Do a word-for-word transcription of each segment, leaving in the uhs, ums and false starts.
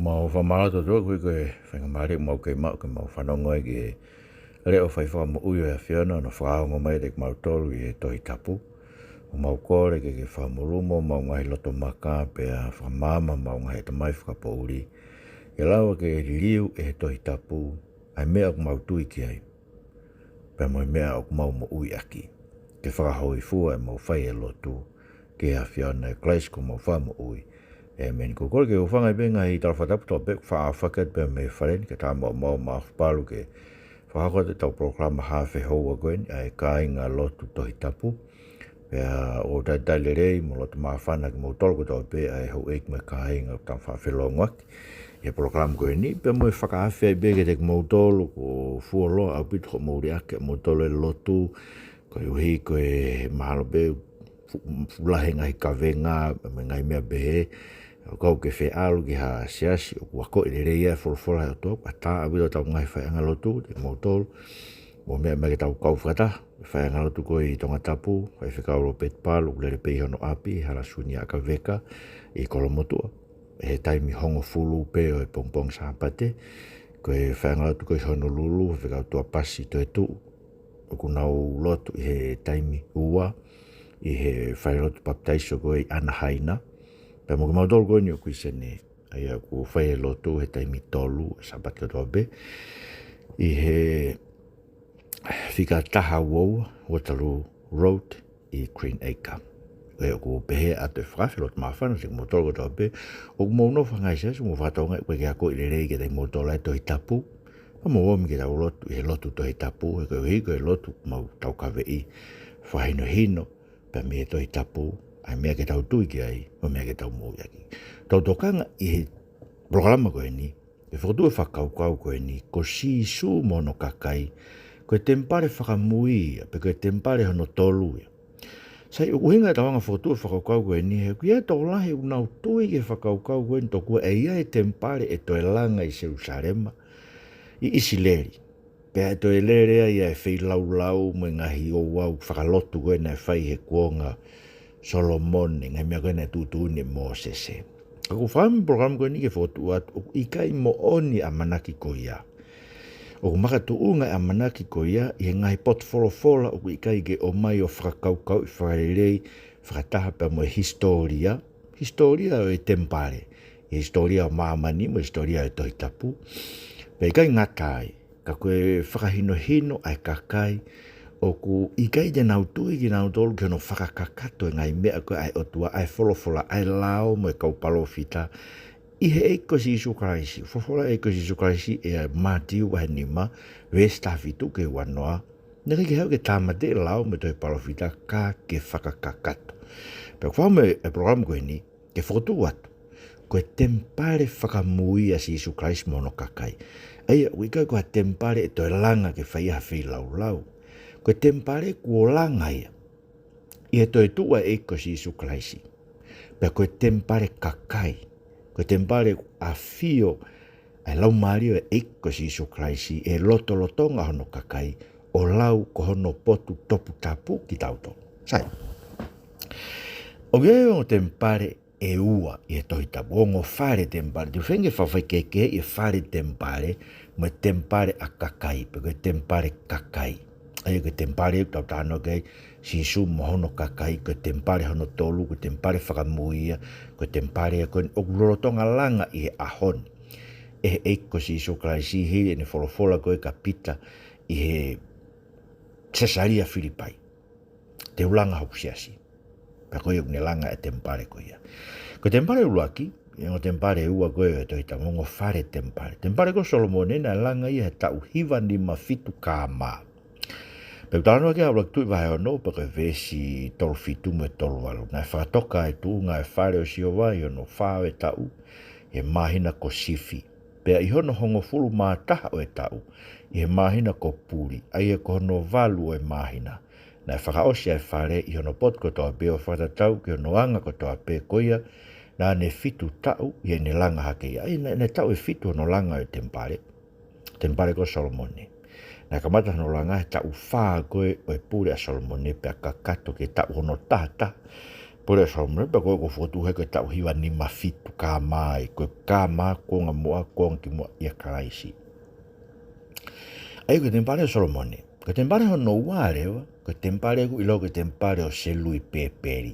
Mau fakamālō atu ʻOtua koeʻuhi ko e faingamālie ʻoku mau kei maʻu ke mau fanongo ai ki he leʻo fai fakamoʻui ʻo e ʻAfiona ʻo ne fakaongo mai kiate kimautolu ʻi he Tohi Tapu. ʻOku mau kole ke ke fakamolū homau ngaahi loto maka pea fakamaama homau ngaahi ʻatamai fakapoʻuli, ke lava ke liliu ʻe he Tohi Tapu ʻa e meʻa ʻoku mau tui ki ai pea mo e meʻa ʻoku mau moʻui ʻaki. Ke fakahōifua ʻemau fai e lotu ki he ʻAfiona ʻia Kalaisi ko homau Fakamoʻui. ʻĒmeni. Ko e kole ke u hūfanga pē he ngaahi tala fakatapu kotoa pē ʻoku faʻa ʻaofaki atu pē mei he fale ni, kae ʻatā muʻa homau maʻu palu ke fakahoko atu ʻetau polokalama haafe houa ko eni ʻa e Kāinga Lotu Tohi Tapu. Pea ʻoku ou talitali lelei mo loto māfana kimoutolu kotoa pē ʻa e houʻeiki mo e kāinga ʻoku tau faʻa felongoaki ʻi he polokalama ko eni, pea mo e fakaafe ai pē kiate kimoutolu kuo fuoloa ʻaupito hoʻomou liʻaki ʻamoutolu e lotu, koeʻuhi ko e mahalo pē fu-, fuʻu lahi e ngaahi kavenga mo e ngaahi meʻa pehē, ʻo kau ke fie ʻalu ki ha siasi ʻoku akoʻi lelei ai e folofola ʻa e ʻOtua, ʻoku ʻatā ʻaupito ʻetau ngaahi faiʻanga lotu kiate kimoutolu. Mou meʻa mai ke tau kau fakataha he faiʻanga lotu ko ē ʻi Tongatapu, Faifekau Lopeti Palu, ʻoku lele pē ʻi hono ʻapi, Hala Sunia ʻAkaveka ʻi Kolomotuʻa, he taimi hongofulu pē ʻo e pongipongi Sāpate. Ko e faiʻanga lotu ko ē ʻi Honolulu, Faifekau Tuapasi Toetuʻu, ʻoku nau lotu ʻi he taimi ua ʻi he falelotu papitaiso ko ē ʻi Anaheina. Pea mo kimautolu ko eni ʻoku ʻi Senē, ʻa ia ʻoku fai e lotu he taimi tolu ʻi he Sāpate kotoa pē ʻi he fika taha ua ua Waterloo Road ʻi Greenacre. ʻA ia ʻoku pehē atu e fakaafe loto māfana kiate kimoutolu kotoa pē ʻoku mou nofo he ngaahi siasi, mou fakatokangaʻi ʻoku ʻikai ke akoʻi lelei kiate kimoutolu ʻa e Tohi Tapu, pea mou omi ke tau lotu ʻi he lotu Tohi Tapu, he koeʻuhi ko e lotu ʻoku mau taukaveʻi, fakahinohino pē mei he Tohi Tapu ʻa e meʻa ke tau tui ki ai mo e meʻa ke tau moʻui ʻaki. Tau tokanga ʻi he polokalama ko eni ki he fokotuʻu e fakakaukau ko eni, ko Sīsū mo hono kakai, ko e temipale fakamui ia, pe ko e temipale hono tolu ia. Sai, ʻoku ʻuhinga ʻetau anga fokotuʻu e fakakaukau ko eni, he ʻoku ʻi ai e tokolahi ʻoku nau tui ki he fakakaukau ko eni tokua ʻe ʻi ai e temipale ʻe toe langa ʻi Selūsalema, ʻi ʻIsileli, pea ʻe toe lele ai ʻa e feilaulau mo e ngaahi ouau fakalotu ko ē naʻe fai he kuonga Solomone, ngaahi meʻa ko ē naʻe tuʻutuʻuni ʻe Mōsese. Ka ʻoku ou fakaʻamu e polokalama ko eni ke fokotuʻu atu ʻoku ʻikai moʻoni e ʻamanaki ko ia. ʻOku makatuʻunga e ʻamanaki ko ia ʻi he ngaahi potufolofola ʻoku ʻikai ke ʻomai ʻo fakakaukauʻi fakalelei fakataha pea mo e hisitōlia, hisitōlia ʻo e temipale, ʻi he hisitōlia ʻo māmani mo e hisitōlia ʻo e Tohi Tapu. Pea ʻikai ngata ai, ka ko e fakahinohino ʻa e kakai ʻoku ʻikai te nau tui kinautolu ki hono fakakakato e ngaahi meʻa ko ē ʻa e ʻOtua, ʻa e folofola, ʻa e lao mo e kau palōfita ʻi he ʻEiki ko Sīsū Kalaisi. Folofola e ʻEiki ko Sīsū Kalaisi ʻia Mātiu vahe nima, veesi taha fitu ki he uanoa, naʻe ʻikai ke haʻu ke tāmateʻi e lao mo e tohi palōfita ka ke fakakakato. Pea ʻoku ou fakaʻamu e polokalama ko eni ke fokotuʻu atu ko e temipale fakamui ʻa Sīsū Kalaisi mo hono kakai. ʻA ia ʻoku ʻikai ko ha temipale ʻe toe langa ke fai ha feilaulau. Ko e temipale kuo langa ia ʻi he toetuʻu ʻa e ʻEiki ko Sīsū Kalaisi. Pea ko e temipale kakai, ko e temipale ʻafio ʻa e Laumālie ʻo e ʻEiki ko Sīsū Kalaisi ʻi he lotolotonga hono kakai, ʻo lau ko hono potu toputapu kitautolu. Sai, ʻoku ʻi ai e ongo temipale ʻe ua ʻi he Tohi Tapu, ongo fale temipale. Te u feinga ke fakafaikehekeheʻi e fale temipale mo e temipale ʻa e kakai, pe ko e temipale kakai. ʻA ia ko e temipale ʻoku tau talanoa ki ai, Sīsū mo hono kakai, ko e temipale hono tolu, ko e temipale fakamui ia, ko e temipale ko eni ʻoku lolotonga langa ʻi he ʻaho ni ʻe he ʻEiki ko Sīsū Kalaisi, hili ʻene folofola ko ē kia Pita ʻi he Sesalia Filipai: Te u langa hoku siasi. Pea ko ia ʻoku ne langa e temipale ko ia. Ko e temipale ʻuluaki, ʻi he ongo temipale ʻe ua ko ē ʻo e Tohi Tapu, ongo fale temipale. Temipale ko Solomone naʻe langa ia he taʻu hiva nima fitu K M. Pea ʻoku talanoa ki ai ʻa ʻUluaki Tuʻi vahe ono, pea ko e veesi tolu fitu mo e tolu valu: Naʻe fakatoka e tuʻunga ʻo e fale ʻo Sihova ʻi hono fā ʻo e taʻu, ʻi he māhina ko Sifi. Pea ʻi hono hongofulu mā taha ʻo e taʻu, ʻi he māhina ko Puli, ʻa ia ko hono valu ʻo e māhina, naʻe fakaʻosi ʻa e fale ʻi hono potu kotoa pē ʻo fakatatau ki hono anga kotoa pē ko ia naʻa ne fitu taʻu ʻi heʻene langa hake ia. ʻA ia naʻe, naʻe taʻu ʻe fitu hono langa ʻo e temipale, temipale ko Solomone. Naʻe kamata hono langa he taʻu fā ko ē ʻo e pule ʻa Solomone, pea kakato ki he taʻu hono taha taha Pule ʻa Solomone, pea ko e, ko e fokotuʻu hē ko e taʻu hiva nima fitu K M A, ko e K M A, kuonga muʻa, kuonga kimuʻa ʻia Kalaisi. ʻA ia ko e temipale ʻo Solomone, ko e temipale hono ua leva, ko e temipale ʻoku ʻiloa ko e temipale ʻo Selupēpeli.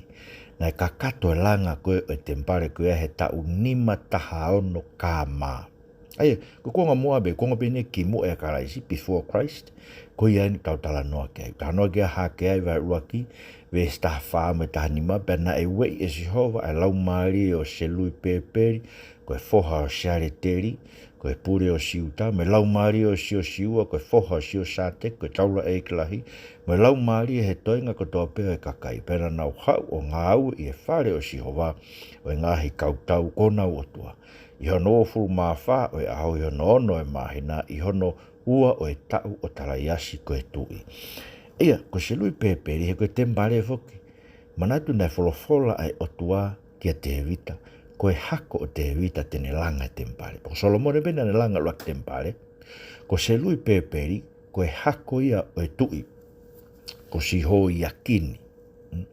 Naʻe kakato e langa ko ē ʻo e temipale ko ia he taʻu nima taha ono K M A. ʻA ia, ko e kuonga muʻa pē, kuonga pē ʻeni kimuʻa ʻia Kalaisi, before Christ, ko ia ʻeni ʻoku tau talanoa ki ai. Talanoa ki ai Hakeai vahe ʻuluaki, veesi taha fā mo e taha nima, pea naʻe ueʻi ʻe Sihova ʻa e laumālie ʻo Selupēpeli, ko e foha ʻo Sealeteli, ko e pule ʻo Siuta, mo e laumālie ʻo Siosiua, ko e foha ʻo Siosateki, ko e taulaʻeiki lahi, mo e laumālie he toenga kotoa pē ʻo e kakai, pea naʻa nau haʻu ʻo ngāue ʻi he fale ʻo Sihova ʻo e ngaahi kautau ko honau ʻOtua, ʻi hono uofulu mā fā ʻo e ʻaho, ʻi hono ono ʻo e māhina, ʻi hono ua ʻo e taʻu ʻo Talaiasi ko e tuʻi. ʻA ia, ko Selupēpeli he ko e temipale foki. Manatu naʻe folofola ʻa e ʻOtua kia Tēvita, ko e hako ʻo Tēvita te ne langa e temipale. Ko Solomone pē naʻa ne langa ʻuluaki temipale. Ko Selupēpeli, ko e hako ia ʻo e tuʻi ko Sihoiakini. Mm.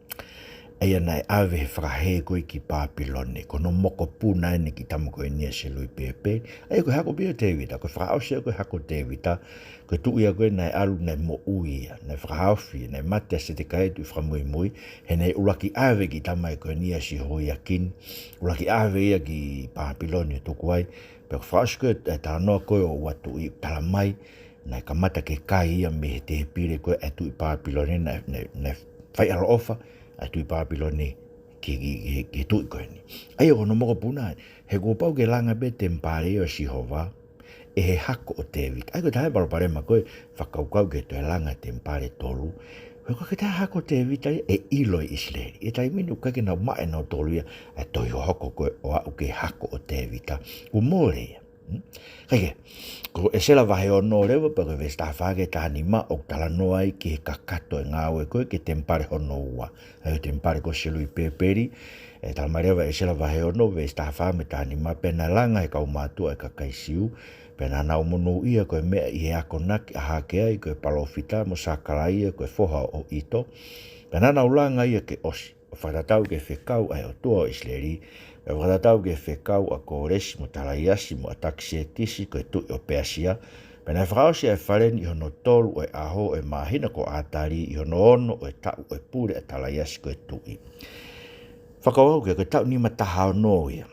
ʻA ia naʻe ʻave he fakahē ko ē ki Pāpilone, ko hono mokopuna ʻeni e kiʻi tama ko eni ʻa Selupēpeli. ʻA ia ko e hako pē ia ʻo Tēvita, ko e fakaʻosi ia ko e hako ʻo Tēvita, ko e tuʻi ia ko ē naʻe ʻalu naʻe moʻui ia, naʻe fakahaofi, naʻe mate ʻa Setekaia tuʻi fakamuimui, he naʻe ʻuluaki ʻave e kiʻi tama ko eni ʻa Sihoiakini, ʻuluaki ʻave ia ki Pāpilone ʻo tuku ai, pea ko e fakaʻosi ko ē e talanoa ko ē ʻo e ua tuʻi, talamai, naʻe kamata ke kai ia mei he tēpile ko ē ʻa e tuʻi Pāpilone, naʻe, naʻe, naʻe fai ʻaloʻofa ʻa e tuʻi Pāpilone ki, ki, ki, ki he tuʻi ko eni. ʻA ia ko hono mokopuna, he kuo pau ke langa pē temipale ʻo Sihova ʻe he hako ʻo Tēvita. ʻA ia ko e taha e palopalema ko ē fakakaukau ki he toe langa temipale ʻe tolu. He ko e taha e hako ʻo Tēvita ia ʻe ʻilo ʻi ʻIsileli. ʻI he taimi ni ʻoku ʻikai ke nau maʻu ʻe nautolu ia ʻa e tohi hohoko ko ē ʻo aʻu ki he hako ʻo Tēvita. Kuo mole ia. Hmm? Kae kehe, ko ʻEsela vahe ono leva, pea ko e veesi taha fā ki he taha nima, ʻoku talanoa ai ki he kakato e ngāue ko ē ki he temipale hono ua. ʻA ia ko e temipale ko Selupēpeli, ʻe talamai leva ʻe ʻEsela vahe ono, veesi taha fā mo e taha nima, pea naʻe langa ʻe he kau mātuʻa ʻo e kakai Siu, pea naʻa nau monūʻia ko e meʻa ʻi he akonaki ʻa Hakeai ko e palōfita mo Sakalaia ko e foha ʻo ʻIto, pea naʻa nau langa ia ke ʻosi, ʻo fakatatau ki he fekau ʻa e ʻOtua ʻo ʻIsileli, pea fakatatau ki he fekau ʻa Kōlesi mo Talaiasi mo ʻAtakisēkisi ko e tuʻi ʻo Peasia, pea naʻe fakaʻosi ʻa e fale ni ʻi hono tolu ʻo e ʻaho ʻo e māhina ko ʻAtali, ʻi hono ono ʻo e taʻu ʻo e pule ʻa Talaiasi ko e tuʻi. Fakakaukau ki ai, ko e taʻu nima taha ono ia.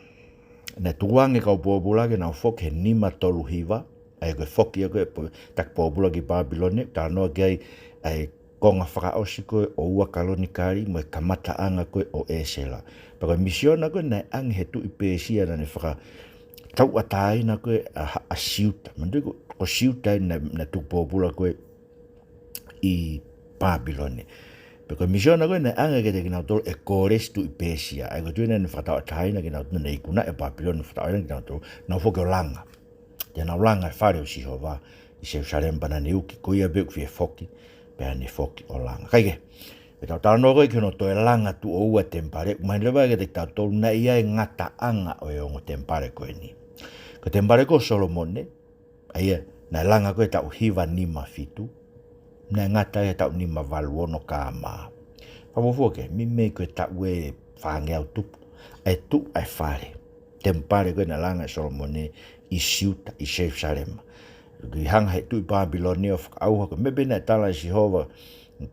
Naʻe tukuange kau pōpula ke nau foki he nima tolu hiva, ʻa ia ko e foki ia ko ē e po-, taki pōpula ki Pāpilone, talanoa ki ai ʻa e konga fakaʻosi ko ē ʻo ua Kalonikali mo e kamataʻanga ko ē ʻo ʻEsela. Pea ko e misiona ko ē naʻe ʻange he tuʻi Pēsia naʻa ne fakatauʻatāina ko ē ʻa, ʻa Siuta. Manatuʻi ko, ko Siuta ʻeni naʻe, naʻe tuku pōpula ko ē ʻi Pāpilone. Pea ko e misiona ko ē naʻe ʻange kiate kinautolu ʻe Kōlesi tuʻi Pēsia. ʻA ia ko e tuʻi naʻa ne fakatauʻatāina kinautolu, naʻe ikunaʻi ʻe Pāpilone fakatauʻatāina kinautolu, nau foki ʻo langa. Te nau langa e fale ʻo Sihova ʻi Selusalema, pea naʻa ne uki, ko ia pē ʻoku fie foki, pea ne foki ʻo langa. Kae kehe, pea tau talanoa ko ē ki hono toe langa tuʻo ua temipale, ʻoku mahino leva kiate kitautolu naʻe ʻi ai e ngataʻanga ʻo e ongo temipale ko eni. Ko e temipale ko Solomone, ʻa ia, naʻe langa ko ē taʻu hiva nima fitu, naʻe ngata ai e taʻu nima valu ono K M A. Fakafuofua ke, meimei ko e taʻu ʻe fāngeau tupu, ʻa e tuʻu ʻa e fale temipale ko ē naʻe langa ʻe Solomone ʻi Siuta, ʻi Selusalema. Ki hanga he tuʻi Pāpilone ʻo fakaʻauha, ko e meʻa pē naʻe tala ʻe Sihova,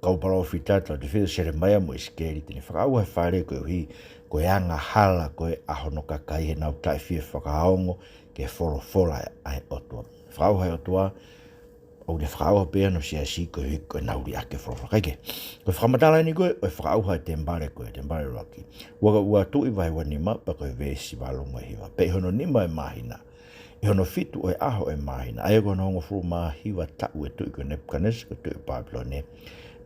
kau palōfita, tautefito kia Selemaia mo ʻIsikeli, te ne fakaʻauha e fale koeʻuhi ko e angahala ko ē ʻa hono kakai heʻenau taʻefie fakaongo ki he folofola ʻa e ʻOtua. Fakaʻauha e ʻOtua, ʻoku ne fakaʻauha pē ʻa hono siasi koeʻuhi ko ʻenau liʻaki e folofola. Kae kehe, ko e fakamatala ʻeni ko ē ʻo e fakaʻauha e temipale ko ē, temipale ʻuluaki. Ua, ua Tuʻi vahe ua nima, pea ko e veesi valu mo e hiva. Pea ʻi hono nima ʻo e māhina, ʻi hono fitu ʻo e ʻaho ʻo e māhina, ʻa ia ko hono hongofulu mā hiva taʻu e tuʻi ko Nepukanesa ko e tuʻi ʻo Pāpilone,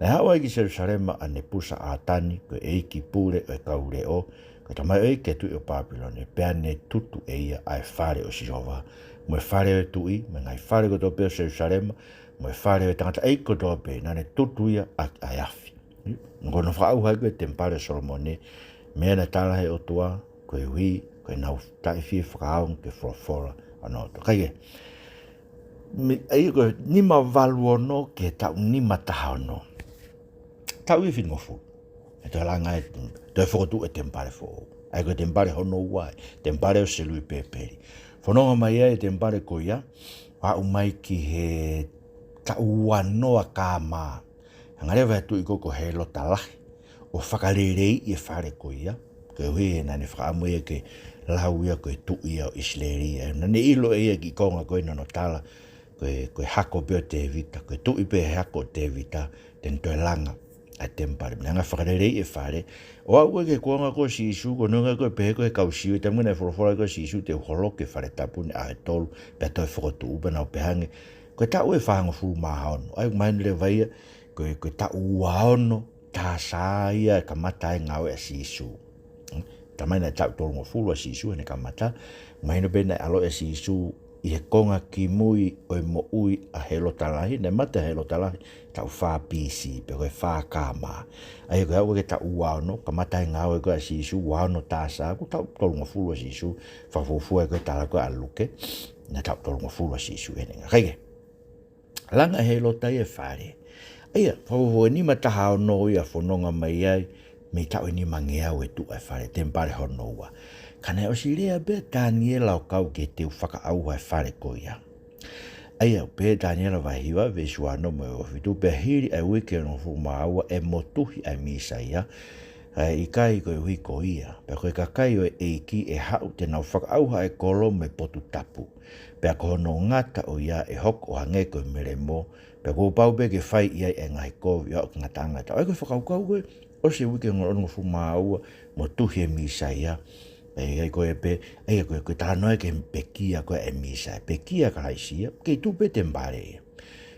naʻe haʻu ai ki Selusalema ʻa Nepusaʻatani ko e ʻeiki pule ʻo e kau leʻo, ko e tamaioʻeiki ʻo e tuʻi ʻo Pāpilone, pea ne tutu ʻe ia ʻa e fale ʻo Sihova, mo e fale ʻo e tuʻi, mo e ngaahi fale kotoa pē ʻo Selusalema, mo e fale ʻo e tangataʻeiki kotoa pē, naʻa ne tutu ia ʻaki ʻa e afi. Ko hono fakaʻauha ko ē e temipale ʻo Solomone, meʻa naʻe tala he ʻOtua, koeʻuhi ko ʻenau taʻefie fakaongo ki he folofola ʻa hono ʻOtua. Kae kehe, meʻa ia ko e nima valu ono ki he taʻu nima taha ono. Taʻu ʻe fitungofulu. ʻE toe langa e Toe fokotuʻu e temipale foʻou. ʻA ia ko e temipale hono ua, temipale ʻo Seluipepeli. Fononga mai ai e temipale ko ia, ʻo aʻu mai ki he taʻu uanoa K M. Hanga leva e tuʻi ko, ko Hēlota Lahi ʻo fakaleleiʻi e fale ko ia. Koeʻuhi he naʻa ne fakaʻamu ia ke lau ia ko e tuʻi ia ʻo ʻIsileli. Naʻa ne ʻilo ʻe ia e kiʻi konga ko ē naʻa nau tala, ko e, ko e hako pē ʻo Tēvita, ko e tuʻi pē he hako ʻo Tēvita, te ne toe langa ʻa e temipale. Naʻe hanga fakaleleiʻi e fale. ʻO aʻu ko ē ki he kuonga ko ē ʻo Sīsū, ko e neongo ko ē pehē ko ē ʻe he kau Siu, taimi naʻe folofola ko ē ʻa Sīsū te u holoki e fale tapu ni ʻaho ʻe tolu, pea toe fokotuʻu, pea nau pehē ange, ko e taʻu ʻe fāngofulu mā ono. ʻA ia, mahino leva ia, ko e, ko e taʻu uaono T S A ia ʻe kamata ai e ngāue ʻa Sīsū. Taimi naʻe taʻu tolungofulu ʻa Sīsū heʻene kamata, mahino pē naʻe ʻaloʻi ʻa Sīsū ʻi he konga kimui ʻo e moʻui ʻa Hēlota Lahi, naʻe mate ʻa Hēlota Lahi taʻu fā B C, pe ko e fā K M. ʻA ia ko e aʻu ko ē ki he taʻu uaono, kamata e ngāue ko ē ʻa Sīsū, uaono T S A, ko e taʻu tolungofulu ʻa Sīsū, fakafuofua ko e tala ko ē ʻa Luke, naʻe taʻu tolungofulu ʻa Sīsū heʻene ngāue. Kae kehe, langa ʻe Hēlota ia e fale. ʻA ia, fakafuofua ʻe nima taha ono ia fononga mai ai, mei he taʻu ʻe nimangeau e tuʻu ʻa e fale, temipale hono ua. Ka naʻe ʻosi lea pē ʻa Taniela ʻo kau ki he teu fakaʻauha e fale ko ia. ʻA ia, pehē ʻe Taniela vahe hiva, veesi uanoa mo e uofitu, pea hili ʻa e uike ʻe onongofulu mā ua ʻe motuhi ʻa e Mīsaia, kae ʻikai koeʻuhi ko ia, pea ko e kakai ʻo e ʻEiki ʻe haʻu te nau fakaʻauha ʻa e kolo mo e potu tapu. Pea ko hono ngata ʻo ia ʻe hoko ʻo hangē ko e melemo, pea kuo pau pē ke fai ʻi ai e ngaahi kovi ʻo aʻu ki he ngataʻanga ʻo e taʻu. ʻA ia ko e fakakaukau ko ē, ʻosi e uike ʻe onongofulu mā ua, motuhi e Mīsaia. ʻA ia ko e pē, ʻa ia ko e, ko e talanoa ki he pekia ko ē ʻa e Mīsaia. Pekia ʻa Kalaisi ia, kei tuʻu pē temipale ia.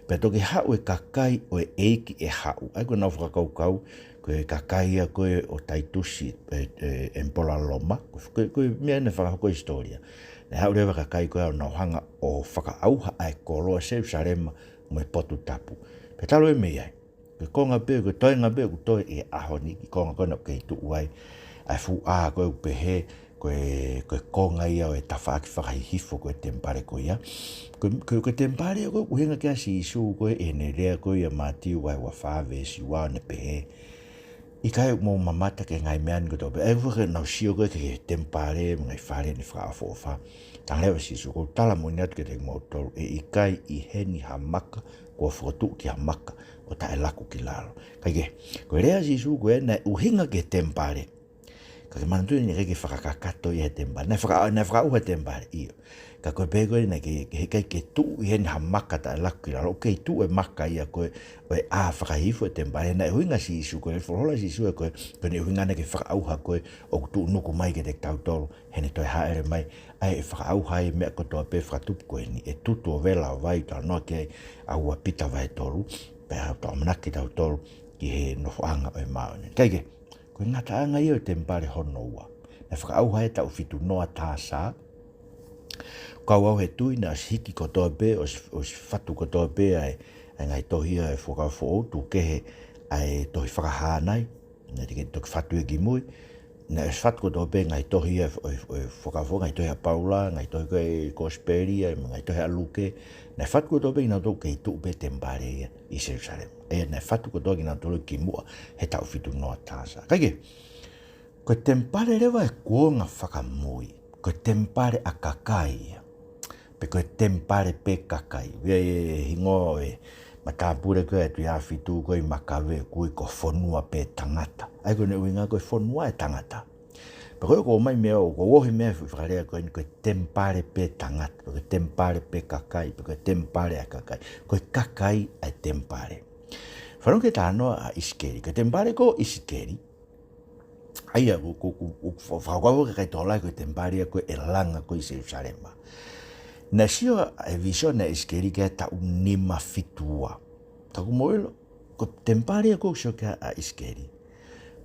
Pea toki haʻu e kakai ʻo e ʻEiki ʻe haʻu. ʻA ia ko ʻenau fakakaukau, ko e kakai ia ko ē ʻo Taitusi, e, e, ʻemipola Loma, ko e, ko e, ko e meʻa naʻe fakahoko ʻi he hisitōlia. Naʻe haʻu leva e kakai ko ē ʻo nau hanga ʻo fakaʻauha ʻa e kolo ʻo Selusalema mo e potu tapu. Pea talu ē mei ai, ko e konga pē, ko e toenga pē ʻoku toe ʻi he ʻaho ni, kiʻi konga ko ē naʻe kei tuʻu ai ʻa e fuʻu ʻā ko ē ʻoku pehē, ko e, ko e konga ia ʻo e tafaʻaki fakahihifo ko ē temipale ko ia. Ko e, ko e, ko e temipale ko ē ʻoku ʻuhinga ki ai ʻa Sīsū ko ē ʻi heʻene lea ko ē ʻia Mātiu vahe ua fā veesi ua ʻo ne pehē, ʻikai ʻoku mou mamata ki he ngaahi meʻa ni kotoa pē. ʻA ia ko e nau sio ko ē ki he temipale mo e ngaahi fale naʻe fakaʻofoʻofa. Talaange leva ʻe Sīsū, ʻoku ou tala moʻoni atu kiate kimoutolu, ʻe ʻikai ʻi heni ha maka kuo fokotuʻu ki ha maka ʻo taʻe laku ki lalo. Kae kehe, ko e lea ʻa Sīsū ko ē naʻe ʻuhinga ki he temipale. Ka ke manatuʻi naʻe ʻikai ke fakakakato ia he temipale. Naʻe faka-, naʻe fakaʻauha e temipale, ʻio. Ka ko e pehē ko ē naʻe ʻikai ke, ke, ʻikai ke tuʻu ʻi heni ha maka taʻe laku ki lalo, ʻoku kei tuʻu e maka ia ko ē ʻo e ʻā fakahihifo e temipale. Naʻe ʻuhinga ʻa Sīsū ko ē, folofola ʻa Sīsū ia ko ē, ko ʻene ʻuhinga naʻe ke fakaʻauha ko ē ʻoku tuʻunuku mai kiate kitautolu heʻene toe hāʻele mai, ʻa ia ʻe fakaʻauha ai e meʻa kotoa pē fakatupu ko eni, ʻe tutu ʻo vela ʻo vai, talanoa ki ai ʻa ua Pita vahe tolu, pea ʻoku tau ʻamanaki kitautolu ki he nofoʻanga ʻo e māʻoniʻoni. Kae kehe, ko e ngataʻanga ia ʻo e temipale hono ua. Naʻe fakaʻauha he taʻu fitu noa T S A, kau au he tui naʻe ʻosi hiki kotoa pē, ʻosi, ʻosi fatu kotoa pē ʻa e, ʻa e ngaahi tohi ʻa e Fuakava Foʻou, tuku kehe ʻa e tohi Fakahā nai, naʻe teʻeki toki fatu ia kimui. Naʻe ʻosi fatu kotoa pē ngaahi tohi ʻa e, ʻo e, ʻo e Fuakava Foʻou, ngaahi tohi ʻa Paula, ngaahi tohi ko ē Kosipeli, ʻa e ngaahi tohi ʻa Luke. Naʻe fatu kotoa pē kinautolu, kei tuʻu pē temipale ia ʻi Selusalema. ʻA ia naʻe fatu kotoa kinautolu kimuʻa he taʻu fitu noa T S A. Kae kehe, ko e temipale leva ʻo e kuonga fakamui, ko e temipale ʻa e kakai ia. Pe ko e temipale pē kakai. ʻI ai e hingoa ʻo e matāpule ko ē ʻa e Tuiafitu ko ē ʻi Makave, ʻoku ui ko Fonua pē Tangata. ʻA ia ko ʻene ʻuhinga ko e fonua ʻo e tangata. Pea ko e ʻoku ʻomai mei ai, ʻoku ohi mei ai e fakalea ko eni ko e temipale pē tangata, pe ko e temipale pē kakai, pe ko e temipale ʻa e kakai. Ko e kakai ʻa e temipale. Fanongo ki he talanoa ʻa ʻIsikeli. Ko e temipale ko ē ʻo ʻIsikeli, ʻa ia, ʻoku, ʻoku, ʻoku, ʻoku fa-, fakakaukau ʻa e kakai tokolahi ko e temipale ia ko ē ʻe langa ko ē ʻi Selusalema. Naʻe sio ʻa e vīsone ʻa ʻIsikeli ki ai he taʻu nima fitu ua. Ka ʻoku mou ʻilo, ko e temipale ia ko ē ʻoku sio ki ai ʻa ʻIsikeli,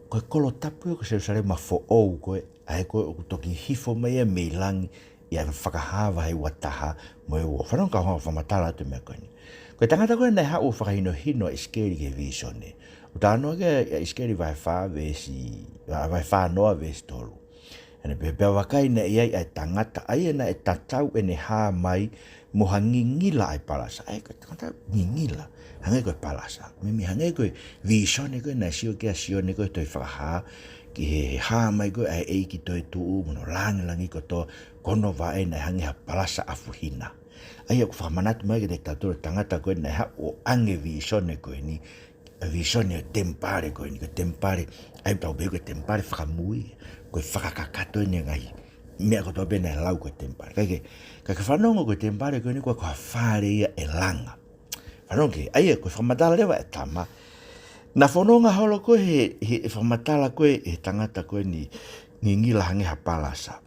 ko e kolo tapu ia ko Selusalema foʻou ko ē, ʻa ē ko ē ʻoku toki hifo mai ia mei langi, ʻia Fakahā vahe ua taha mo e ua. Fanongo kau hanga ʻo fakamatala atu e meʻa ko eni. Ko e tangata ko ē naʻe haʻu ʻo fakahinohino ʻa ʻIsikeli ki he vīsone, ʻoku talanoa ki ai ʻa ʻIsikeli vahe fā veesi, vahe fā noa veesi tolu. ʻA ē naʻe pehē, pea vakai naʻe ʻi ai ʻa e tangata, ʻa ia naʻe tatau ʻene hā mai mo ha ngingila ʻa e palasa. ʻA ia ko e tangata ngingila, hangē ko e palasa. Meimei hangē ko e vīsone ko ē naʻe sio ki ai ʻa Sione ko ē he tohi Fakahā, ki he, he hā mai ko ē ʻa e ʻEiki toetuʻu mo hono langilangi kotoa, ko hono vaʻe naʻe hangē ha palasa ʻafuhina. ʻA ia ʻoku fakamanatu mai kiate kitautolu e tangata ko ē naʻe haʻu ʻo ʻoange e vīsone ko eni, e vīsone ʻo e temipale ko eni, ko e temipale, ʻa ia ʻoku tau pehē ko e temipale fakamui, ko e fakakakato eni e ngaahi meʻa kotoa pē naʻe lau ko e temipale. Kae kehe, kae kehe, fanongo, ko e temipale ko eni ko e, ko ha fale ia ʻe langa. Fanongo ki ai, ʻa ia ko e fakamatala leva ʻa e tama. Naʻe fononga holo ko ē he, he fakamatala ko ē ʻa e tangata ko eni, ngingila hangē ha palasa.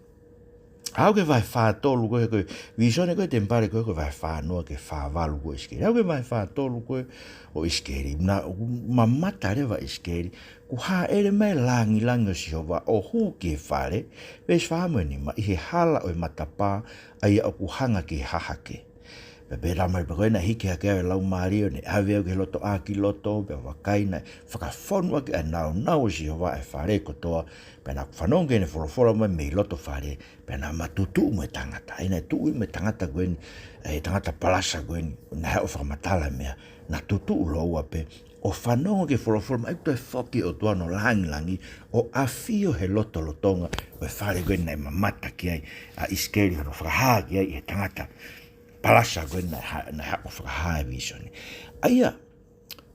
Aʻu ki he vahe fā tolu ko ē, ko e vīsone ko ē temipale ko ē, ko e vahe fā noa ki he fā valu ko ē ʻo ʻIsikeli. Aʻu ki he vahe fā tolu ko ē ʻo ʻIsikeli, naʻe mamata leva ʻa ʻIsikeli, kuo hāʻele mai e langilangi ʻo Sihova ʻo hū ki he fale, veesi fā mo e nima, ʻi he hala ʻo e matapā, ʻa ia ʻoku hanga ki he hahake. Pea pehē mai pē ko ē naʻe hiki hake au ʻe he Laumālie ʻo ne ʻave au ki he lotoʻā ki loto, pea vakai, naʻe fakafonu ʻaki ʻe he nāunau ʻo Sihova ʻa e fale kotoa, pea naʻa ku fanongo ki heʻene folofola mai mei loto fale, pea naʻa ma tutuʻu mo e tangata. ʻA ia naʻe tuʻu ia mo e tangata ko eni, e tangata palasa ko eni, naʻe haʻu ʻo fakamatala e meʻa, naʻa tutuʻu lōua pē ʻo fanongo ki he folofola mai ʻa e toe foki ʻOtua hono langilangi ʻo ʻafio he lotolotonga ʻo e fale ko ē naʻe mamata ki ai ʻa ʻIsikeli, hono fakahā ki ai ʻe he tangata palasa ko ē naʻe ha-, naʻe haʻu ʻo fakahā e vīsone. ʻA ia,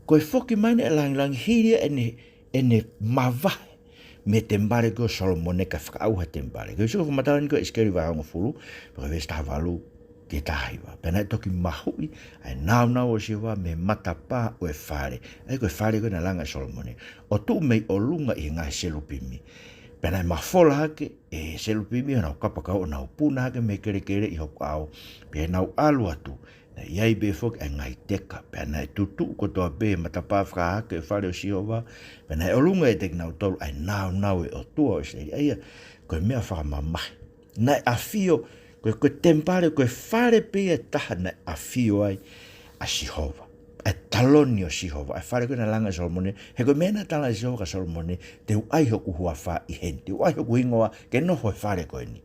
ko e foki mai eni ʻa e langilangi hili ia ʻene, ʻene mavahe mei he temipale ko ē ʻo Solomone kae fakaʻauha e temipale. Ko e sio ki he fakamatala ni ko ē ʻa ʻIsikeli vahe hongofulu, pea ko e veesi taha valu ki he taha hiva. Pea naʻe toki mahuʻi ʻa e nāunau ʻo Sihova mei he matapā ʻo e fale, ʻa ia ko e fale ko ē naʻe langa ʻe Solomone, ʻo tuʻu mei ʻolunga ʻi he ngaahi selupimi. Pea naʻe mafola hake ʻe he selupimi honau kapakau, ʻo nau puna hake mei he kelekele ʻi hoku ʻao, pea nau ʻalu atu, naʻe ʻi ai pē foki ʻa e ngaahi teka, pea naʻe tutuʻu kotoa pē he matapā fakahahake ʻo e fale ʻo Sihova, pea naʻe ʻolunga ʻiate kinautolu ʻa e nāunau ʻo e ʻOtua ʻo ʻIsileli. ʻA ia, ko e meʻa fakamamahi. Naʻe ʻafio, ko e, ko e temipale, ko e fale pē ia ʻe taha naʻe ʻafio ai ʻa Sihova, ʻa e taloni ʻo Sihova, ʻa e fale ko ē naʻe langa ʻe Solomone, he ko e meʻa naʻe tala ʻe Sihova kia Solomone, te u ʻai hoku huafa ʻi heni, te u ʻai hoku hingoa ke nofo he fale ko eni.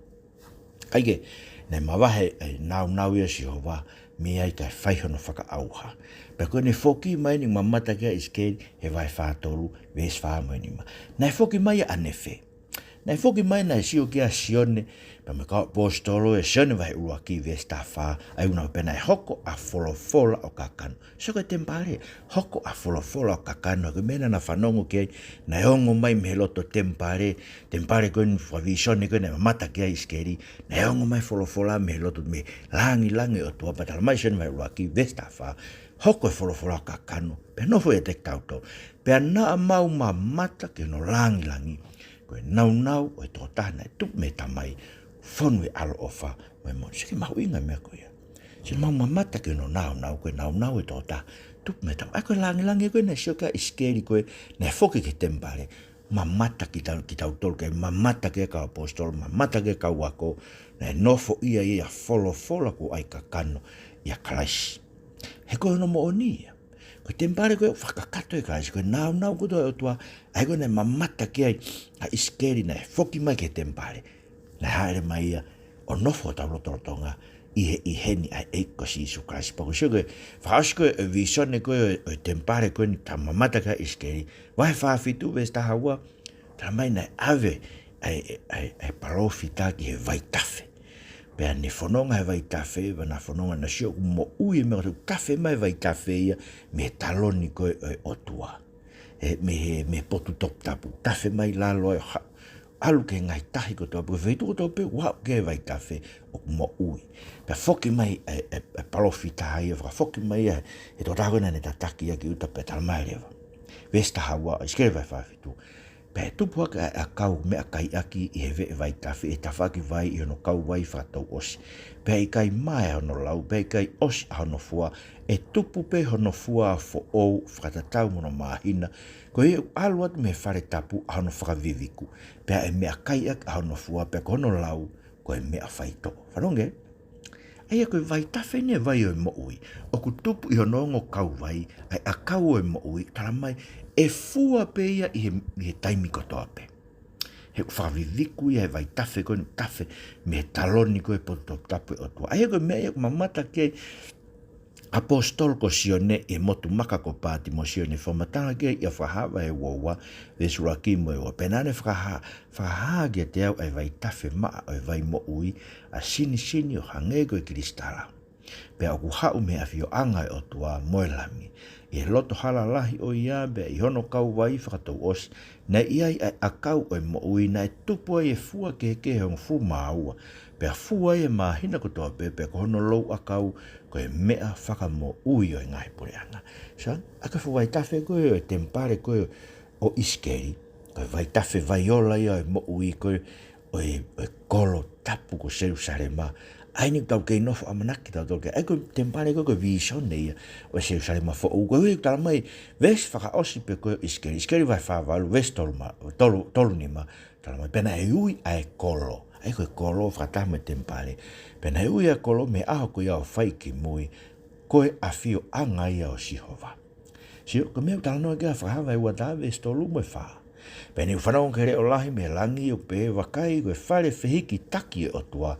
Kae kehe, naʻe mavahe ʻa e nāunau ia ʻo Sihova mei ai kae fai hono fakaʻauha. Pea ko ʻene foki mai eni, mamata ki ai ʻa ʻIsikeli he vahe fā tolu, veesi fā mo e nima. Naʻe foki mai ʻa ʻAnefe. Naʻe foki mai, naʻe sio ki ai ʻa Sione, pea mo e kau ʻaposetolo, ʻa Sione vahe ʻuluaki veesi taha fā, ʻa ia ʻoku ne pehē naʻe hoko ʻa Folofola ʻo kakano. Sio ki he temipale, hoko ʻa Folofola ʻo kakano, ko e meʻa naʻa na fanongo ki ai, naʻe ongo mai mei he loto temipale, temipale ko eni, fakavīsone ko ē naʻe mamata ki ai ʻa ʻIsikeli, naʻe ongo mai Folofola mei he loto, mei he langilangi ʻo e ʻOtua, pea tala mai ʻe Sione vahe ʻuluaki veesi taha fā, hoko e Folofola ʻo kakano, pea nofo ʻiate kitautolu. Pea naʻa mau mamata ki hono langilangi, ko e nāunau ʻo e tokotaha naʻe tupu mei he Tamai, fonu he ʻaloʻofa mo e moʻoni. Sio ki he mahuʻinga e meʻa ko ia. Sio, mau mamata ki hono nāunau, ko e nāunau ʻo e tokotaha tupu mei he Tamai. ʻA ia ko e langilangi ko ē naʻe sio ki ai ʻa ʻIsikeli ko ē naʻe foki ki he temipale, mamata kita-, kitautolu ki ai, mamata ki he kau ʻaposetolo, mamata ki he kau ako, naʻe nofoʻia ia ʻi he Folofola kuo ʻai kakano ʻia Kalaisi. He ko hono moʻoni ia. Ko e temipale ko ē ʻoku fakakakato ʻe Kalaisi, ko e nāunau kotoa ʻo e ʻOtua, ʻa ia ko ē naʻe mamata ki ai ʻa ʻIsikeli, naʻe foki mai ki he temipale, naʻe hāʻele mai ia ʻo nofo hotau lotolotonga ʻi he, ʻi heni ʻa e ʻEiki ko Sīsū Kalaisi. Pea ko e sio ko ē, fakaʻosi ko ē e vīsone ko ē ʻo e, ʻo e temipale ko eni, naʻe mamata ki ai ʻa ʻIsikeli, vahe fā fitu veesi taha ua, tala mai naʻe ʻave ʻa e, ʻa e, ʻa e palōfita ki he vaitafe. Pea ne fononga he vaitafe, pea naʻa na fononga, naʻa na sio ʻoku moʻui e meʻa, ʻoku tafe mai e vaitafe ia mei he taloni ko ē ʻo e ʻOtua. ʻE, mei he, mei he potu toputapu, tafe mai lalo ai ʻo ha-, ʻalu ki he ngaahi tahi kotoa pē, feituʻu kotoa pē ʻoku aʻu ki ai e vaitafe, ʻoku moʻui. Pea foki mai e, e, e palōfita ia, fakafoki mai ia ʻe he tokotaha ko ē naʻa ne tataki ia ki ʻuta, pea tala mai leva. Veesi taha ua, ʻIsikeli vahe fā fitu. Pea ʻe tupu hake ʻa e ʻakau meʻakaiʻaki ʻi he veʻe vaitafe, ʻi he tafaʻaki vai ʻi hono kauvai fakatouʻosi. Pea ʻe ʻikai mae ʻa hono lau, pea ʻe ʻikai ʻosi ʻa hono fua, ʻe tupu pē hono fua foʻou fakatatau mo hono māhina, koeʻuhi ʻoku ʻalu atu mei he fale tapu ʻa hono fakaviviku. Pea ʻe meʻakaiʻaki ʻa hono fua, pea ko hono lau ko e meʻa faitoʻo. Fanongo ki ai. ʻA ia ko e vaitafe eni e vai ʻo e moʻui. ʻOku tupu ʻi hono ongo kauvai ʻa e ʻakau ʻo e moʻui, tala mai ʻe fua pē ia ʻi he, ʻi he taimi kotoa pē. He ʻoku fakaviviku ia he vaitafe ko eni, tafe mei he taloni ko ē ʻo e potu toputapu ʻo e ʻOtua. ʻA ia ko e meʻa ia ʻoku mamata ki ai ʻaposetolo ko Sione ʻi he motu maka ko Pātimosio, ne fakamatala ki ai ʻi he Fakahā vahe ua ua, veesi ʻuluaki mo e ua. Pea naʻa ne fakahā, fakahā kiate au ʻa e vaitafe maʻa ʻo e vai moʻui, ʻa sinisini ʻo hangē ko e kilisitala. Pea ʻoku haʻu mei he ʻafioʻanga ʻo e ʻOtua mo e Lami ʻi he loto hala lahi ʻo ia, pea ʻi hono kauvai fakatouʻosi naʻe ʻi ai ʻa e ʻakau ʻo e moʻui, naʻe tupu ai e fua kehekehe ʻe hongofulu mā ua, pea fua ai e māhina kotoa pē, pea ko hono louʻakau ko e meʻa fakamoʻui ʻo e ngaahi puleʻanga. So, ʻa e ko e fuʻu vaitafe ko ē ʻo e temipale ko ē ʻo ʻIsikeli, ko e vaitafe vai ola ia ʻo e moʻui ko ē ʻo e, ʻo e kolo tapu ko Selusalema. ʻA eni ʻoku tau kei nofo ʻamanaki tautolu ki ai. ʻA e ko e temipale ko ē ko e vīsone ia ʻo e Selusalema foʻou. Ko e ʻuhi ʻoku tala mai, veesi fakaʻosi pē ko ē ʻo ʻIsikeli, ʻIsikeli vahe fā valu, veesi tolu ma-, tolu, tolu nima, tala mai, pea naʻe ui ʻa e kolo. ʻA e ko e kolo fakataha mo e temipale. Pea naʻe ui ʻa e kolo mei he ʻaho ko ia ʻo fai kimui, ko e ʻafioʻanga ia ʻo Sihova. Sio, ko e meʻa ʻoku talanoa ki ai ʻa Fakahā vahe ua taha veesi tolu mo e fā. Pea ne u fanongo ki he leʻo lahi mei he langi ʻoku pehē, vakai, ko e fale fehikitaki ʻo e ʻOtua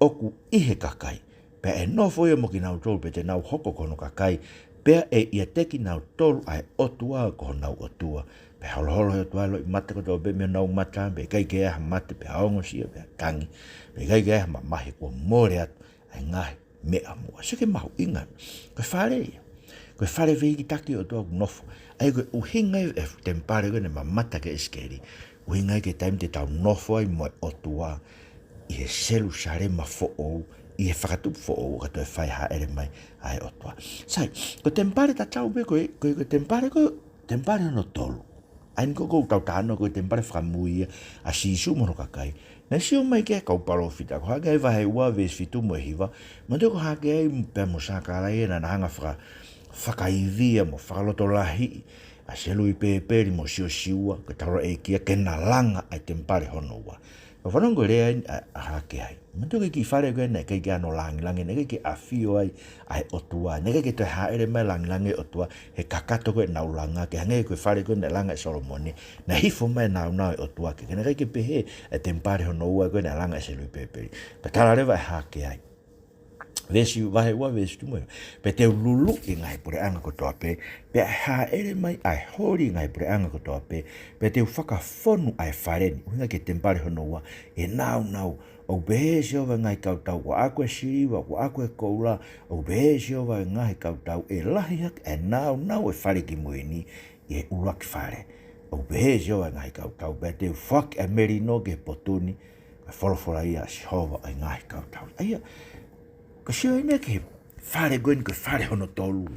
ʻoku ʻi he kakai. Pea ʻe nofo ia mo kinautolu, pea te nau hoko ko hono kakai, pea ʻe ʻiate kinautolu ʻa e ʻOtua ko honau ʻOtua. Pea holoholo ʻe he ʻOtua ʻa e loʻimata kotoa pē mei honau mata, pea ʻikai ke ʻi ai ha mate, pea ongosia, pea tangi, pea ʻikai ke ʻi ai ha mamahi, kuo mole atu ʻa e ngaahi meʻa muʻa. Sio ki he mahuʻinga. Ko e fale ia. Ko e fale fehikitaki ʻo e ʻOtua ʻoku nofo. ʻA ia ko e ʻuhinga ia e temipale ko ē naʻe mamata ki ai ʻa ʻIsikeli. ʻUhinga ia ki he taimi te tau nofo ai mo e ʻOtua ʻi he Selusalema foʻou, ʻi he fakatupu foʻou, ka toe fai hāʻele mai ʻa e ʻOtua. Sai, ko e temipale tatau pē ko ē, ko e, ko e temipale ko ē, temipale hono tolu. ʻA eni ko ē ʻoku tau talanoa ko e temipale fakamui ia ʻa Sīsū mo hono kakai. Naʻe sio mai ki ai e kau palōfita, ko Hakeai vahe ua veesi fitu mo e hiva, manatuʻi ko Hakeai pea mo Sakalaia naʻa na hanga faka-, fakaivia mo fakalotolahiʻi ʻa Selupēpeli mo Siosiua, ko e taulaʻeiki ia, ke na langa ʻa e temipale hono ua. Ka fanongo ki he lea eni ʻa, ʻa Hakeai. Manatuʻi ko e kiʻi fale ko ē naʻe ʻikai ke ʻi ai hano langilangi, naʻe ʻikai ke ʻafio ai ʻa e ʻOtua, naʻe ʻikai ke toe hāʻele mai e langilangi ʻo e ʻOtua he kakato ko ē naʻa nau langa, ke hangē ko e fale ko ē naʻe langa ʻe Solomone, naʻe hifo mai e nāunau ʻo e ʻOtua ki ai, ka naʻe ʻikai ke pehē ʻa e temipale hono ua ko ē naʻe langa ʻe Selupēpeli. Pea tala leva ʻe Hakeai. Veesi, vahe ua veesi fitu mo e hiva. Pea te u luluʻi e ngaahi puleʻanga kotoa pē, pea ʻe hāʻele mai ʻa e holi e ngaahi puleʻanga kotoa pē, pea te u fakafonu ʻa e fale ni, ʻuhinga ki he temipale hono ua, ʻi he nāunau. ʻOku pehē ʻe Sihova ʻo e ngaahi kautau, ʻoku ʻaʻaku e siliva, ʻoku ʻaʻaku e koula, ʻoku pehē ʻe Sihova ʻo e ngaahi kautau, ʻe lahi hake ʻa e nāunau ʻo e fale kimui ni ʻi he ʻuluaki fale. ʻOku pehē ʻe Sihova ʻo e ngaahi kautau, pea te u foaki ʻa e melino ki he potu ni, ko e folofola ia ʻa Sihova ʻo e ngaahi kautau. ʻA ia, ko e sio eni ki he fale ko eni, ko e fale hono tolu.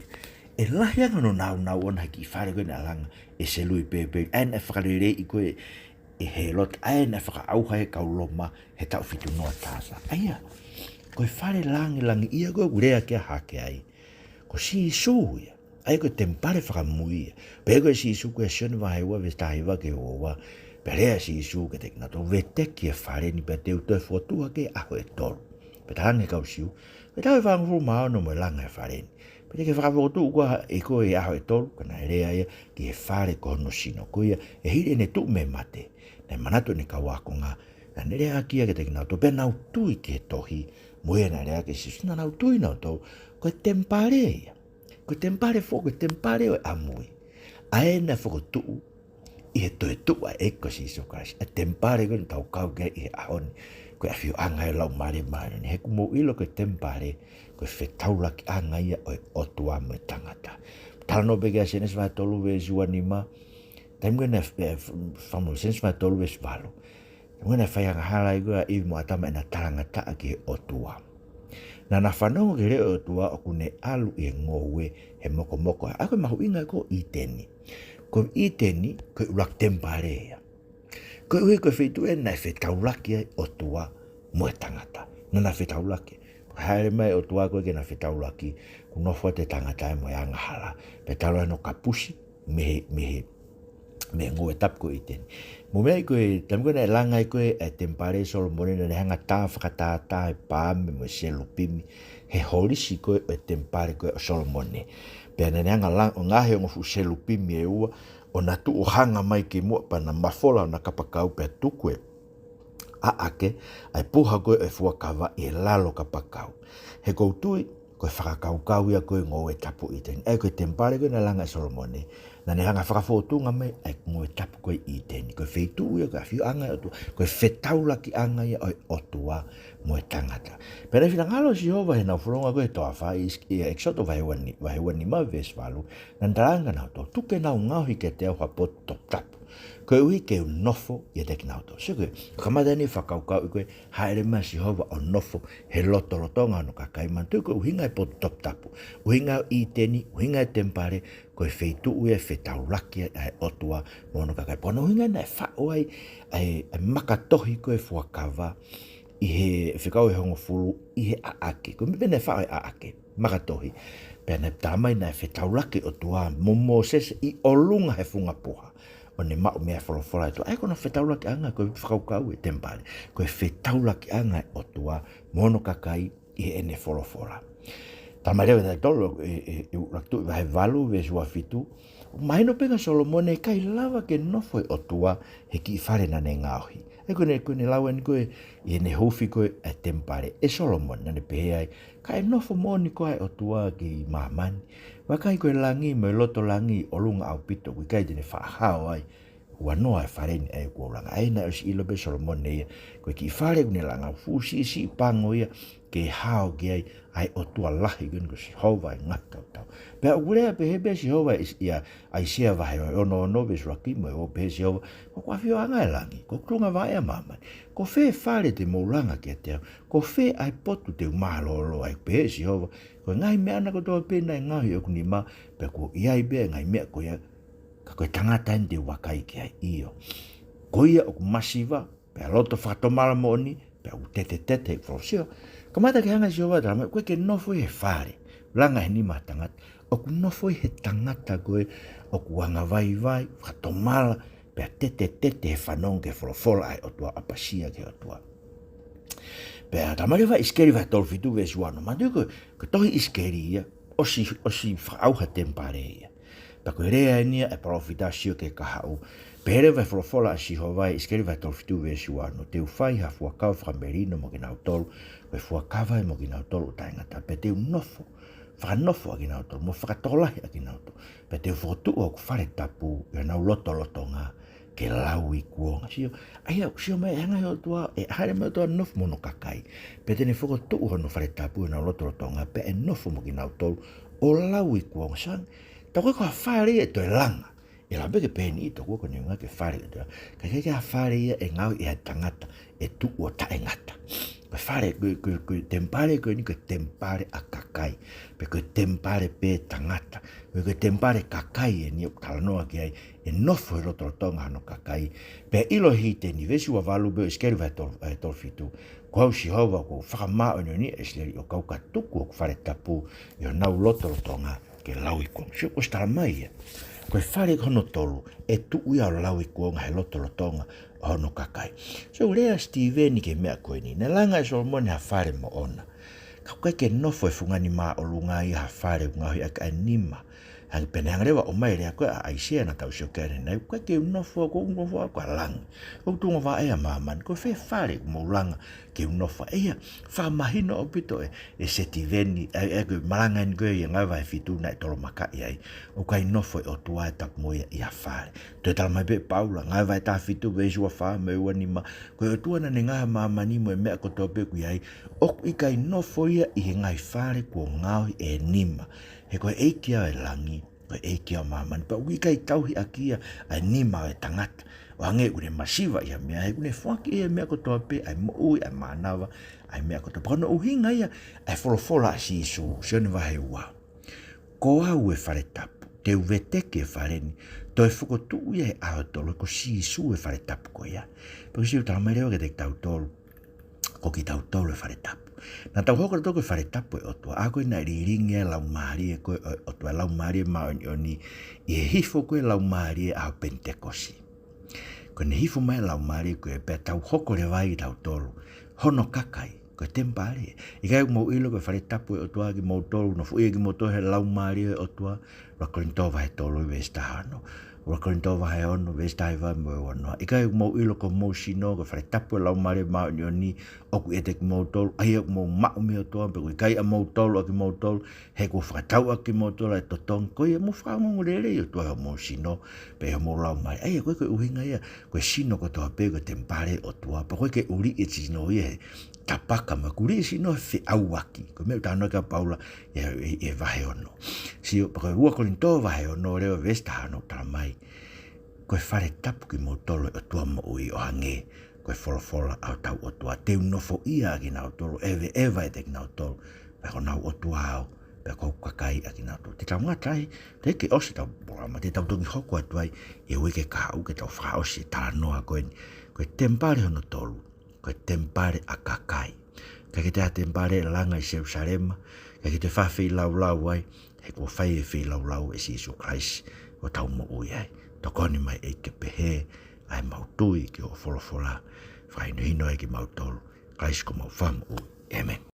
ʻE lahi ange hono nāunau ʻona he kiʻi fale ko ē naʻe langa ʻe Selupēpeli, ʻa ia naʻe fakaleleiʻi ko ē ʻe Hēlote, ʻa ia naʻe fakaʻauha ʻe he kau Loma he taʻu fitu noa taha. ʻA ia, ko e fale langilangiʻia ko ē ʻoku lea ki ai ʻa Hakeai, ko Sīsū ia. ʻA ia ko e temipale fakamui ia. Pea ko e Sīsū ko ē ʻia Sione vahe ua veesi taha hiva ki he ua ua. Pea lea ʻa Sīsū kiate kinautolu, veteki e fale ni, pea te u toe fokotuʻu hake ʻi he ʻaho ʻe tolu. Pea talaange ʻe he kau Siu, ko e taʻu ʻe fāngofulu mā ono mo e langa e fale ni, pea te ke fakafokotuʻu koā ʻe koe ʻi he ʻaho ʻe tolu? Ka naʻe lea ia ki he fale ko hono sino. Ko ia, ʻi he hili ʻene tuʻu mei he mate, naʻe manatu ʻene kau ākonga, naʻa ne lea ʻaki ia kiate kinautolu, pea nau tui ki he tohi, mo ia naʻe lea ʻaki ʻe Sīsū, naʻa nau tui nautolu, ko e temipale ia. Ko e temipale foʻou, ko e temipale ʻo e ʻamui. ʻA ia naʻe fokotuʻu ʻi he toetuʻu ʻa e ʻEiki ko Sīsū Kalaisi. ʻA e temipale ko ē naʻa tau kau ki ai ʻi he ʻaho ni, ko e ʻafioʻanga ʻo e Laumālie Māʻoniʻoni. He ʻoku mou ʻilo ko e temipale, ko e fetaulakiʻanga ia ʻo e ʻOtua mo e tangata. Talanoa pē ki ai ʻa Sēnesi vahe tolu veesi ua nima, taimi ko ē naʻe, e, f-, famo Sēnesi vahe tolu veesi valu. Taimi ko ē naʻe fai angahala ai ko ē ʻa ʻIvi mo ʻĀtama ʻena talangataʻa ki he ʻOtua, naʻa na fanongo ki he leʻo ʻo e ʻOtua ʻoku ne ʻalu ʻi he ngoue he mokomoko. ʻA ia ko e mahuʻinga ko ē ʻo ʻĪteni. Ko ʻĪteni, ko e ʻuluaki temipale ia. Koeʻuhi ko e feituʻu ia naʻe fetaulaki ai e ʻOtua mo e tangata. Naʻa na fetaulaki. Hāʻele mai e ʻOtua ko ē ke na fetaulaki, kuo nofo atu e tangata ia mo e angahala. Pea talu ai hono kapusi mei he, mei he, mei he ngoue tapu ko ʻĪteni. Mo e meʻa ia ko ē, taimi ko ē naʻe langa ai ko ē e temipale ʻe Solomone, naʻa ne hanga ʻo tā fakatātā e paame mo e selupimi he holisi ko ē ʻo e temipale ko ē ʻo Solomone. Pea naʻa ne hanga ʻo lang-, ʻo ngaohi e ongo fuʻu selupimi ʻe ua, ʻo na tuʻu ʻo hanga mai ki muʻa, pea na mafola honau kapakau, pea tuku e ʻaʻake ʻa e puha ko ē ʻo e fuakava ʻi he lalo kapakau. He ʻoku ou tui ko e fakakaukau ia ko e ngoue tapu ʻi ʻĪteni. ʻA ia ko e temipale ko ē naʻe langa ʻe Solomone, naʻa ne hanga fakafōtunga mai ʻa e ngoue tapu ko ē ʻi ʻĪteni. Ko e feituʻu ia ko e ʻafioʻanga ʻo e ʻOtua, ko e fetaulakiʻanga ia ʻo e ʻOtua mo e tangata. Pea naʻe finangalo ʻa Sihova heʻenau fononga ko ē he toafa ʻi ʻEkisoto vahe ua ni-, vahe ua nima veesi valu, naʻa ne talaange kia nautolu, tuku ke nau ngaohi kiate au ha potu toputapu, koeʻuhi ke u nofo ʻiate kinautolu. Sio ko ē, kamata eni fakakaukauʻi ko ē, hāʻele mai ʻa Sihova ʻo nofo he lotolotonga hono kakai, manatuʻi ko e ʻuhinga e potu toputapu, ʻuhinga ʻo ʻĪteni, ʻuhinga e temipale, ko e feituʻu ia ʻe fetaulaki ai ʻa e ʻOtua mo hono kakai. Pea ko hono ʻuhinga naʻe faʻo ai ʻa e, ʻa e makatohi ko ē fuakava ʻi he Fekau vahe hongofulu ʻi he ʻaʻake. Ko e meʻa pē naʻe faʻo he ʻaʻake, makatohi. Pea naʻe talamai naʻe fetaulaki ʻOtua mo Mōsese ʻi ʻolunga he funga puha, ʻo ne maʻu mei ai e folofola ʻa e ʻOtua. ʻA ia ko hono fetaulakiʻanga ko e fakakaukau e temipale, ko e fetaulakiʻanga e ʻOtua mo hono kakai ʻi heʻene folofola. Talamai leva ʻe tautolu ʻe, ʻe, ʻe ʻUluaki Tuʻi vahe valu veesi ua fitu, mahino pē kia Solomone ʻe ʻikai lava ke nofo e ʻOtua he kiʻi fale naʻa ne ngaohi. ʻA ia ko ʻene, ko ʻene lau eni ko ē ʻi heʻene huufi ko ē e temipale ʻe Solomone, naʻa ne pehē ai, ka ʻe nofo moʻoni koā e ʻOtua ki māmani? Vakai, ko e langi mo e loto langi ʻi ʻolunga ʻaupito, ʻoku ʻikai te ne faʻa hao ai. Ua noa e fale ni ʻa ia ʻoku ou langa. ʻA ia naʻe ʻosi ʻilo pē ʻe Solomone ia, ko e kiʻi fale ʻoku ne langa, fuʻu siʻisiʻi pango ia ke hao ki ai ʻa e ʻOtua lahi ko eni ko Sihova ʻo e ngaahi tautau. Pea ʻoku lea pehē pē ʻa Sihova ʻi, ʻia ʻAisea vahe ono ono veesi ʻuluaki mo e ua, pehē ʻe Sihova, ko hoku ʻafioʻanga e langi, ko hoku tuʻunga vaʻe ʻa māmani. Ko fē fale te mou langa kiate au? Ko fē ʻa e potu te u mālōlō ai? Pehē ʻe Sihova, ko e ngaahi meʻa na kotoa pē naʻe ngaohi ʻe hoku nima, pea kuo ʻi ai pē ʻa e ngaahi meʻa ko ia, ka ko e tangata eni te u vakai ki ai. ʻIo, ko ia ʻoku masiva, pea loto fakatomala moʻoni, pea ʻoku tetetete he folofola. Kamata ke hanga ʻe Sihova ʻo talamai, ʻoku ʻikai ke nofo ia he fale, langa he nima ʻo e tangata. ʻOku nofo ia he tangata ko ē ʻoku angavaivai, fakatomala, pea tetetete he fanongo ki he folofola ʻa e ʻOtua, ʻapasia ki he ʻOtua. Pea talamai leva ʻi ʻIsikeli vahe tolu fitu veesi ua ono, manatuʻi ko e, ko e tohi ʻIsikeli ia, ʻosi, ʻosi fakaʻauha e temipale ia. Pea ko e lea eni ia ʻa e palōfita ʻo sio ki he kahaʻu. Pehē leva e folofola ʻa Sihova ʻi ʻIsikeli vahe tolu fitu veesi ua ono, te u fai ha fuakava fakamelino mo kinautolu, ko e fuakava ia mo kinautolu ʻo taʻengata, pea te u nofo, fakanofo ʻa kinautolu, mo fakatokolahi ʻa kinautolu, pea te u fokotuʻu hoku fale tapu ʻi honau lotolotonga ke lauikuonga. Sio, ʻa ia, sio mai, hanga ʻe he ʻOtua, ʻe hāʻele mai e ʻOtua ʻo nofo mo hono kakai, pea te ne fokotuʻu hono fale tapu ʻi honau lotolotonga, pea ʻe nofo mo kinautolu ʻo lauikuonga. Sio ange, tā ko e ko ha fale ia ʻe toe langa. ʻE lava pē ke pehē ni ʻi tokua ko ʻene ʻuhinga ki he fale ʻe toe langa. Ka ʻikai ke ha fale ia ʻe ngaohi ʻe ha tangata ʻe tuʻu ʻo taʻengata. Ko e fale, ko e, ko e, ko e temipale ko eni ko e temipale ʻa e kakai, pe ko e temipale pē ʻa e tangata. Ko e, ko e temipale ʻa e kakai eni ʻoku talanoa ki ai, ʻe nofo he lotolotonga hono kakai. Pea ʻilo ʻe ʻĪteni, veesi ua valu pē ʻo ʻIsikeli vahe tolu, vahe tolu fitu, ko au Sihova ʻoku ou fakamāʻoniʻoniʻi ʻa ʻIsileli, ʻo kau ka tuku hoku fale tapu ʻi honau lotolotonga ke lauikuonga. Sio, ʻosi talamai ia, ko e fale hono tolu ʻe tuʻu ia ʻo lauikuonga he lotolotonga ʻo hono kakai. Sio, lea ʻa Sitiveni ki he meʻa ko eni, naʻe langa ʻe Solomone ha fale moʻona, ka ʻoku ʻikai ke nofo e fungani māʻolunga ia ha fale ʻoku ngaohi ʻaki ʻa e nima. Hangē pē naʻe hanga leva ʻo ʻomai e lea ko ē ʻa ʻAisea naʻa tau sio ki ai ʻanenai, ʻoku ʻikai ke u nofo au, ʻoku ou nofo au ko e langi, ʻoku ou tuʻunga vaʻe ʻa māmani. Ko fē fale ʻoku mou langa ke u nofo ai? ʻA ia, fakamahino ʻaupito ʻe, ʻe Sitiveni, ʻa e, ʻa e ko e malanga eni ko ē ʻi he Ngāue vahe fitu naʻe tolomakaʻi ai, ʻoku ʻikai nofo e ʻOtua ʻe tapu mo ia ʻi ha fale. Toe talamai pē ʻe Paula, Ngāue vahe taha fitu veesi ua fā mo e ua nima, ko e ʻOtua naʻa ne ngaohi ʻa māmani mo e meʻa kotoa pē ʻoku ʻi ai, ʻoku ʻikai nofo ia ʻi he ngaahi fale kuo ngaohi ʻe he nima. He ko e ʻEiki ia ʻo e langi, ko e ʻEiki ia ʻo māmani, pea ʻoku ʻikai tauhi ʻaki ia ʻa e nima ʻo e tangata, ʻo hangē ʻoku ne masiva ʻi ha meʻa, he ʻoku ne foaki ʻe ia e meʻa kotoa pē, ʻa e moʻui, ʻa e mānava, ʻa e meʻa kotoa. Pea ko hono ʻuhinga ia ʻa e folofola ʻa Sīsū, Sione vahe ua, ko au e fale tapu, te u veteki e fale ni, toe fokotuʻu ia he ʻaho ʻe tolu. Ko Sīsū e fale tapu ko ia. Pea ko Sīsū, talamai leva kiate kitautolu, ko kitautolu e fale tapu. Naʻa tau hoko ʻo tau ko e fale tapu ʻo e ʻOtua, ʻa ko ē naʻe lilingi ai e Laumālie ko ē ʻo e ʻOtua, Laumālie Māʻoniʻoni, ʻi he hifo ko ē e Laumālie ʻaho Penitekosi. Ko ʻene hifo mai e Laumālie ko ē pea tau hoko leva ai kitautolu hono kakai, ko e temipale. ʻIkai ʻoku mou ʻilo ko e fale tapu ʻo e ʻOtua kimoutolu, nofoʻia kimoutolu ʻe he Laumālie ʻo e ʻOtua, ʻuluaki Kolinitō vahe tolu veesi taha ono. ʻUluaki Kolinitō vahe ono, veesi taha hiva mo e ua noa. ʻIkai ʻoku mou ʻilo ko homou sino ko e fale tapu ʻo e Laumālie Māʻoniʻoni ʻoku ʻiate kimoutolu, ʻa ia ʻoku mou maʻu mei he ʻOtua, pea ʻoku ʻikai ʻamoutolu ʻa kimoutolu, he kuo fakatau ʻaki kimoutolu ʻa e totongi, ko ia mou fakaongoongolelei ʻa e ʻOtua ʻi homou sino, pea ʻi homou laumālie. ʻA ia ko e, ko e ʻuhinga ia, ko e sino kotoa pē ko e temipale ʻo e ʻOtua, pea ʻoku ʻikai ke uliʻi e sino ia he tapaka, pea ʻoku uliʻi e sino he feʻauaki. Ko e meʻa ʻoku talanoa ki ai ʻa Paula ʻi he, ʻi he, ʻi he vahe ono. Sio, pea ko e ua Kolinitō vahe ono leva veesi taha ono ʻoku talamai: Ko e fale tapu kimoutolu ʻo e ʻOtua moʻui, ʻo hangē ko e folofola ʻa hotau ʻOtua: Te u nofoʻia ʻa kinautolu, ʻeveʻeva ʻiate kinautolu, pea ko honau ʻOtua au, pea ko hoku kakai ʻa kinautolu. Te tau ngata ai, teʻeki ke ʻosi ʻetau polokalama, te tau toki hoko atu ai ʻi he uike kahaʻu ke tau fakaʻosi e talanoa ko eni. Ko e temipale hono tolu, ko e temipale ʻa e kakai. ʻIkai ke toe ʻi ai ha temipale langa ʻi Selusalema, ʻikai ke toe fai ha feilaulau ai, he kuo fai e feilaulau ʻe Sīsū Kalaisi, ʻo tau moʻui ai. Tokoni mai ʻEiki ke pehē ʻa ʻemau tui ki hoʻo folofola, fakahinohino ai kimautolu, Kalaisi ko homau Fakamoʻui. ʻĒmeni.